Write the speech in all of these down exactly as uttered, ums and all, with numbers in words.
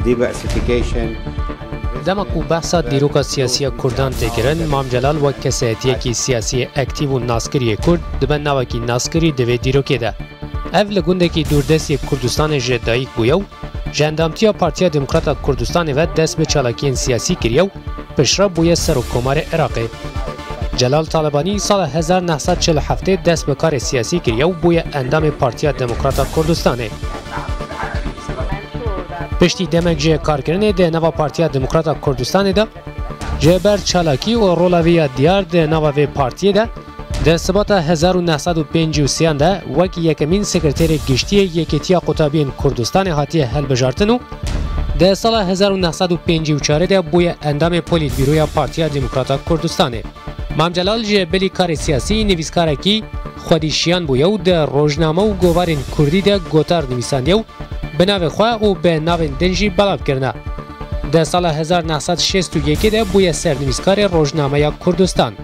Diversification. Dema ku behsa dîroka siyasî ya Kurdan tê kirin, Mam Celal wek kesayetiyekî siyasî aktîf û naskiriyê Kurd dibe navekî naskirî di vê dîrokê de. Ev li gundekî dûrdest yê Kurdistanê ji dayik bûye û ji endamtiya Partiya Demokrata Kurdistanê ve dest bi çalakiyên siyasî kiriye û piştre bûye Serokkomarê Iraqê. Celal Talebanî sala hezar neh sed çil û heftê dest bi karê siyasî kiriye û bûye endamê Partiya Demokrata Kurdistanê. Piştî demek ji karkirinê di nava Partiya Demokrata Kurdistanê de, ji ber çalakî û rola vê ya diyar di nava vê partiyê de, di Sibata hezar û neh sed û pêncî û sê de wek yekemîn sekreterê giştî yê Yekîtiya Qutabiyên Kurdistanê hatiye hilbijartin û di sala hezar û neh sed û pêncî û çarê de bûye endamê Polîtbîroya Partiya Demokrata Kurdistanê. Mam Celal ji bilî karê siyasî nivîskarekî xwedî şiyan bûye û di rojname û govarên kurdî de gotar nivîsandiye û bi navê xwe û bi navên din jî belav kirine. Di sala hezar neh sed şêst û yekê de bûye sernivîskarê Rojnameya Kurdistan.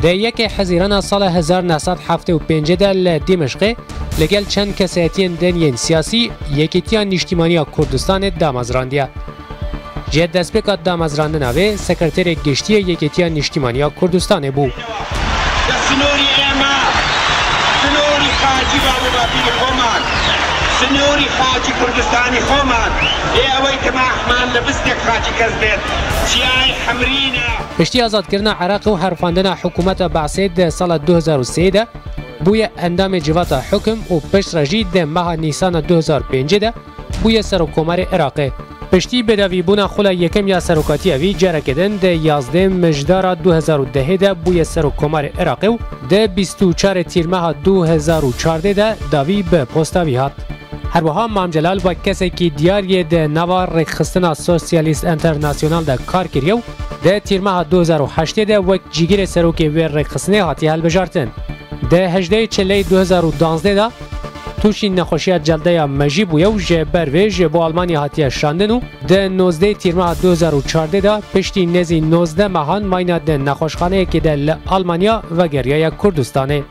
Di yekê Hezîrana sala hezar neh sed heftê û pêncê de li Dîmişqê li gel çend kesayetiyên din yên siyasî Yekîtiya Niştîmaniya Kurdistanê damezrandiye. Ji destpêka damezrandina vê, sekreterê giştî yê Yekîtiya Niştîmaniya Kurdistanê bû. Sînorî ئێمە، سنووری خاکی باوباپیری خۆمان، سنووری خاکی کوردستانی خۆمان، بێ ئەوەی تەماحمان لە بستێک خاکی کەس بێت، چیای حەمرینە. Piştî azadkirina Iraqê û herfandina hikûmeta Be'sê di sala du hezar û sê de bûye endamê Civata Hukim û piştre jî di meha Nîsana du hezar pêncê de bûye Serokkomarê Iraqê. Piştî bedavîbûna xula yekem ya serokatiya vî, careke din di yazdeh Mijdara du hezar û dehê de bûye Serokkomarê Iraqê û di bîst û çarê Tîrmeha du hezar û çardeh de dawî bi posta vî hat. Her wiha Mam Celal wek kesekî diyar yê di nava Rêkxistina Sosyalîst Enternasyonal de kar kiriye û di Tîrmeha du hezar û heştê de wek cîgirê serokê wê rêkxistinê hatiye hilbijartin. Di hejdehê Çileyê du hezar û duwazdeh de tûşî nexweşiya celdeya mejî bûye û ji ber vê ji bo Almanya hatiye şandin û di nozdehê Tîrmeha du hezar û çardeh de piştî nêzî nozdeh mehan mayîna di nexweşxaneyekê de li Almanya vegeriyaye Kurdistanê.